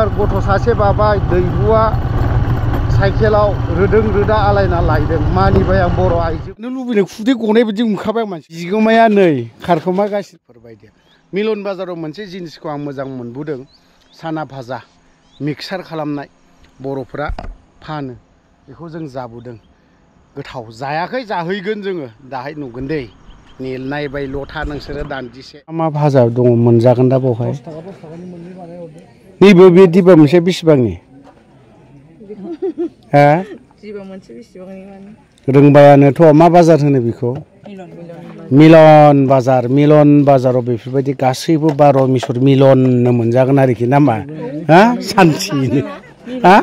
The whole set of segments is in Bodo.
डेन्जार गथ' सासे बाबाय दैहुआ साइकेलाव रोदों रोदा आलायना लायदों मानिबाय आं बर' आइजो नों लुबैनाय खुदै गनाय बायदि मोनखाबाय आं मानसि बिगोमाया नै खारखोमागासिनोफोरबायदि मिलन बाजाराव मोनसे जिनिसखौ आं मोजां मोनबोदों साना भाजा मिक्सार खालामनाय बर'फोरा फानो बेखौ जों जाबोदों गोथाव जायाखै जाहैगोन जोङो दाहाय नुगोन दै नायबाय लथा नोंसोरो दान्दिसे मा भाजा दङ मोनजागोन दा बावहाय नैबे बे दिबा मोनसे बेसेबांनि हा दिबा मोनसे बेसेबांनि माने रोंबायानोथ' मा बाजार होनो बेखौ मिलन बाजाराव बेफोरबायदि गासैबो 12 मिसर मिलननो मोनजागोन आरोखि ना मा हा सानसेयैनो हा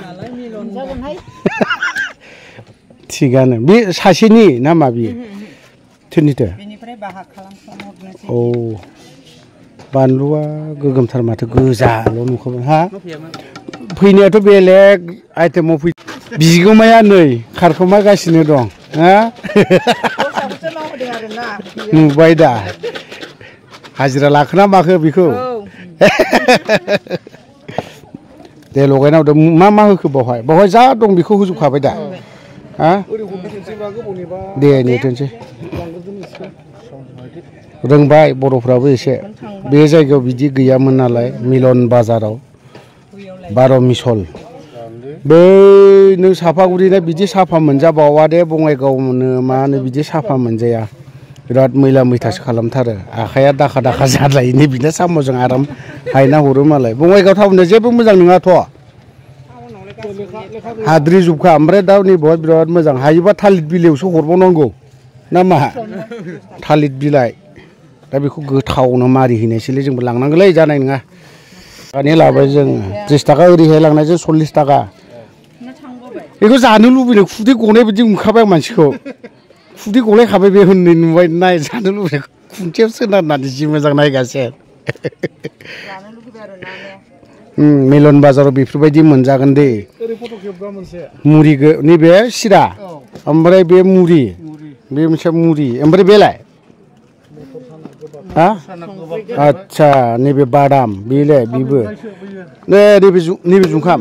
थिगानो बे सासेनि नामा बियो सोरनिथो बेनिफ्राय बाहाग खालामखांहरनोसै औ बानलुआ गोगोमथार माथो गोजाल' नुखाबाय हा फैनायाथ' बेलेग आइटेमाव फै बिगोमाया नै खारखोमागासिनो दं हा नुबाय दा हाजिरा लाखोना माखो बेखौ दे लगायना हरदो मा होखो बावहाय जा दं बेखौ होजोबखाबाय दा हा दे नेथोंसै रोंबाय बर'फ्राबो एसे बे जायगायाव बिदि गैयामोन नालाय मिलन बाजाराव 12 मिसल बै नों साफागुरिना बिदि साफा मोनजाबावा दे बङाइगावनो मा होनो बिदि साफा मोनजाया बिराद मैला मैथासो खालामथारो आखाइया दाखा जालायनो बिना साम'जों आराम हायना हरो मालाय बङाइगाव टाउननिया जेबो मोजां नङाथ' हाद्रि जुबखा ओमफ्राय दा नैबाव बिराद मोजां हायोबा थालिर बिलाइयावसो हरबावनांगौ ना मा थालिर बिलाइ दा बेखौ गोथावनो मारिहैनायसैलै जोंबो लांनांगौलै जानाय नङा दानि लाबाय जों 30 थाखा ओरैहाय लांनायजों 40 थाखा बेखौ जानो लुबैनाय खुदै गनाय बायदि मोनखाबाय आं मानसिखौ खुदै गलायखाबाय बे होननाय नुबाय नाय जानो लुबैनाय खुन्थियाव सोनारनानै जि मोजां नायगासिनो मिलन बाजाराव बेफोरबायदि मोनजागोन दे मुरि नैबे सिरा ओमफ्राय बे मुरि बे मोनसे मुरि ओमफ्राय बेलाय हा आच्छा नैबे बादाम बेलाय बेबो नैबे जुखाम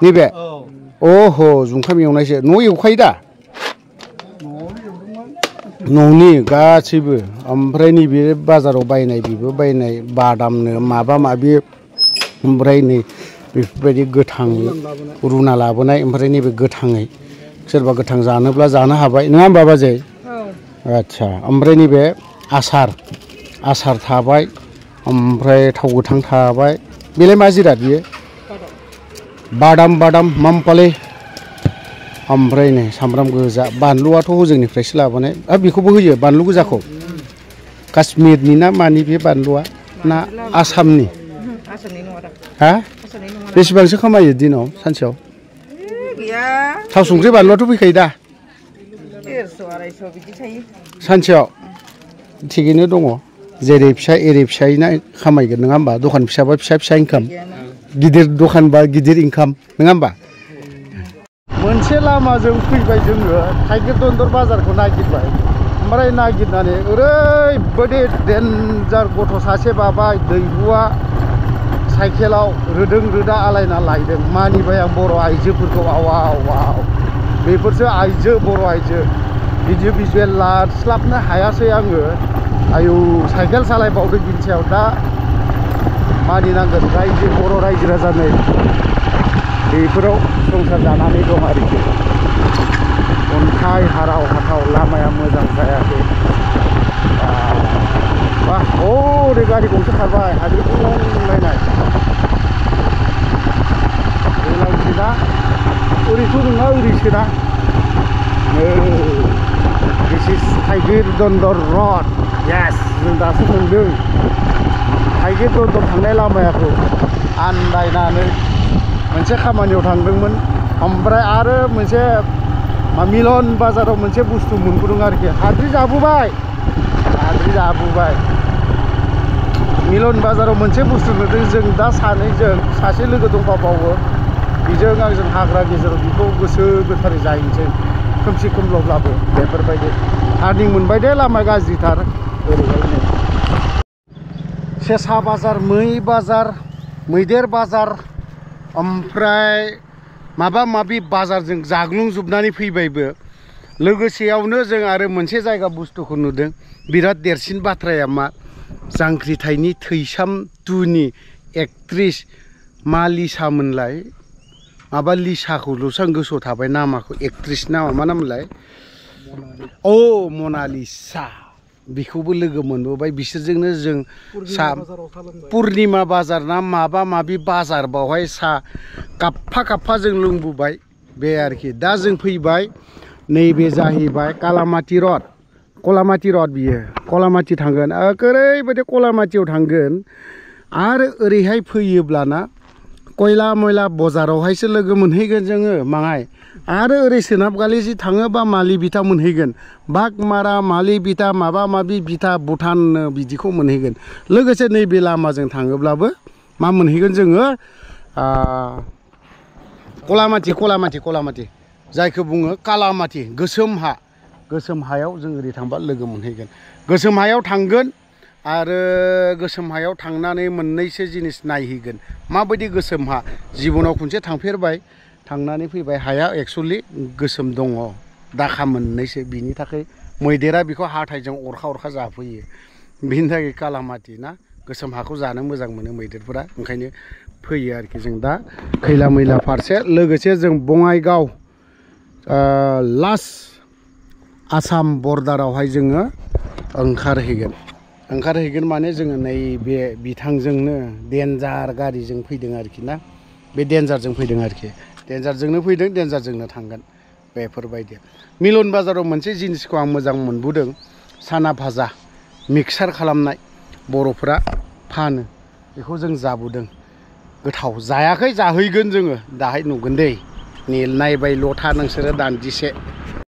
नैबे अह' जुखाम एवनायसो न' एवखायो दा न'नि गासैबो ओमफ्राय नैबे बाजाराव बायनाय बेबो बायनाय बादामनो माबा माबि ओमफ्राय नै बेफोरबायदि गोथाङै रुना लाबोनाय ओमफ्राय नैबे गोथाङै सोरबा गोथां जानोब्ला जानो हाबाय नङा होमबा बाजै आच्छा ओमफ्राय नैबे आसार थाबाय ओमफ्राय थाव गोथां थाबाय बेलाय मा जिराद बियो बादाम मामपाले ओमफ्राय नै सामब्राम गोजा बानलुआथ' हजोंनिफ्रायसो लाबोनाय आरो बेखौबो होयो बानलु गोजाखौ काश्मिरनि ना मानि बे बानलुआ ना आसामनि हा बेसेबांसो खामायो दिनाव सानसेयाव थाव संख्रि बानलुआथ' फैखायो दा सानसेयाव थिगैनो दङ जेरै फिसा एरै फिसायैना खामायगोन नङा होमबा दखान फिसाबा फिसा इनकाम गिदिर दखानबा गिदिर इनकाम नङा होमबा मोनसे लामाजों फैबाय जोङो थाइगिर दन्दर बाजारखौ नागिरबाय ओमफ्राय नागिरनानै ओरैबायदि डेन्जार गथ' सासे बाबाय दैहुआ साइकेलाव रोदों रोदा आलायना लायदों मानिबाय आं बर' आइजोफोरखौ आव बेफोरसो आइजो बर' आइजो भिडिअ भिजुवेल लास्लाबनो हायासै आङो आयौ साइकेल सालायबावदों बिनि सायाव दा मानिनांगोन रायजो बर' रायजो राजानो बेफोराव संसार जानानै दं आरोखि अन्थाइ हाराव हाथाव लामाया मोजां जायाखै ओरै गारि गंसे खारबाय हाद्रिखौ लायनाय दैलांसोना ओरैथ' नङा ओरैसोना दिस इज थाइगिर दन्दर रड येस जों दासो मोनदों थाइगिर दन्दर थांनाय लामाखौ आन्दायनानै मोनसे खामानियाव थांदोंमोन ओमफ्राय आरो मोनसे मिलन बाजाराव मोनसे बुस्थु मोनबोदों आरोखि हाद्रि जाबोबाय मिलन बाजाराव मोनसे बुस्थु नुदों जों दा सानैजों सासे लोगो दंबावो बेजों आंजों हाग्रा गेजेराव बेखौ गोसो गोथारै जाहैनोसै खोमसि खोमलावब्लाबो बेफोरबायदि टार्निं मोनबाय दे लामा गाज्रिथार ओरैहायनो सेसा बाजार मै बाजार मैदेर बाजार ओमफ्राय माबा माबि बाजारजों जाग्लुंजोबनानै फैबायबो लोगोसेयावनो जों आरो मोनसे जायगा बुस्थुखौ नुदों बिराद देरसिन बाथ्राया मा जांख्रिथायनि थैसाम 2 नि एक्ट्रिस मा लिसामोनलाय माबा लिसाखौल'सो आं गोसोआव थाबाय नामाखौ एक्ट्रिस नामा मा नामलाय औ मनालिसा बेखौबो लोगो मोनबोबाय बिसोरजोंनो जों सा पुर्निमा बाजार ना माबा माबि बाजार बावहाय सा काप्फा जों लोंबोबाय बे आरोखि दा जों फैबाय नैबे जाहैबाय कालामाति रड बियो कलामाति थांगोन ओरैबायदि कलामातियाव थांगोन आरो ओरैहाय फैयोब्लाना कयला मयला बाजारावहायसो लोगो मोनहैगोन जोङो माहाय आरो ओरै सोनाबगालि जि थाङोबा मालि बिथा मोनहैगोन बागमारा मालि बिथा माबा माबि बिथा भुटान बिदिखौ मोनहैगोन लोगोसे नैबे लामाजों थाङोब्लाबो मा मोनहैगोन जोङो कलामाति जायखौ बुङो कालामाति गोसोम हायाव जों ओरै थांबा लोगो मोनहैगोन गोसोम हायाव थांगोन आरो गोसोम हायाव थांनानै मोननैसो जिनिस नायहैगोन माबायदि गोसोम हा जिबनाव खनसे थांफेरबाय थांनानै फैबाय हाया एक्चुअलि गोसोम दङ दाखा मोननैसो बिनि थाखाय मैदेरा बेखौ हाथायजों अरखा जाफैयो बिनि थाखाय कालामाति ना गोसोम हाखौ जानो मोजां मोनो मैदेरफोरा ओंखायनो फैयो आरोखि जों दा खैला मैला फारसे लोगोसे जों बङाइगाव लास्ट आसाम बर्डारावहाय जोङो ओंखारहैगोन माने जोङो नैबे बिथांजोंनो डेन्जार गारिजों फैदों आरोखि ना बे डेन्जारजों फैदों आरोखि डेन्जारजोंनो फैदों डेन्जारजोंनो थांगोन बेफोरबायदि मिलन बाजाराव मोनसे जिनिसखौ आं मोजां मोनबोदों साना भाजा मिक्सार खालामनाय बर'फोरा फानो बेखौ जों जाबोदों गोथाव जायाखै जाहैगोन जोङो दाहाय नुगोन दै नायबायल' था नोंसोरो दान्दिसे